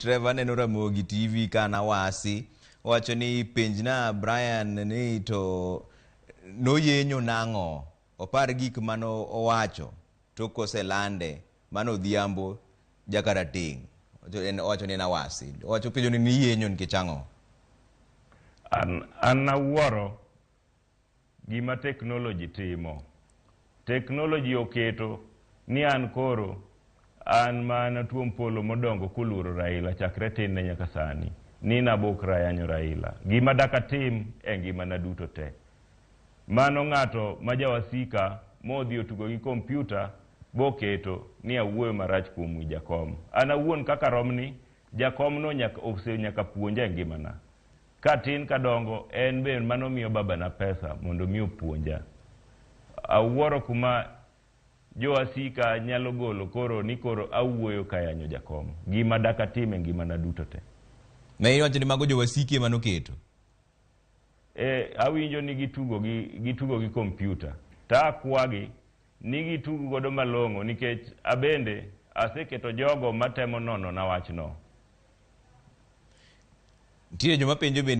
Trevor neno Ramogi TV ka nawasi wacho ni penjna Brian ni to noyenyo nang'o opar gik mane owacho tok koselande mano Odhiambo Jakarateng'. Owacho ni en awasi. Owacho penjo ni niyenyo nikech ang'o? An awuoro gima teknoloji timo. Teknoloji oketo ni an koro an mana tuom polo modongo koluoro Raila chakre tinne nyaka sani ni nabukra yanyo Raila. Gima dakatim e ngimana duto te. Mano ng'ato ma jawasika modhi otugo gi kompyuta boketo ni awuoyo marach kuom wi jakom. An awuon kaka romni, jakom no nyaka ose nyaka puonja e ngimana. Katin kadongo en be mano miyo babana pesa mondo mi opuonja. Awuoro kuma jowasika nyalo golo koro ni koro awuoyo kayanyo jakom. Gima dakatim e ngimana duto te. Ne iwacho ni mago jowasiki ema noketo. E, awinjo ni gitugo gi kompyuta. To akwagi ni gitug godo malong'o nikech abende aseketo jogo matemo nono na wachno. Nitie joma penjo bende.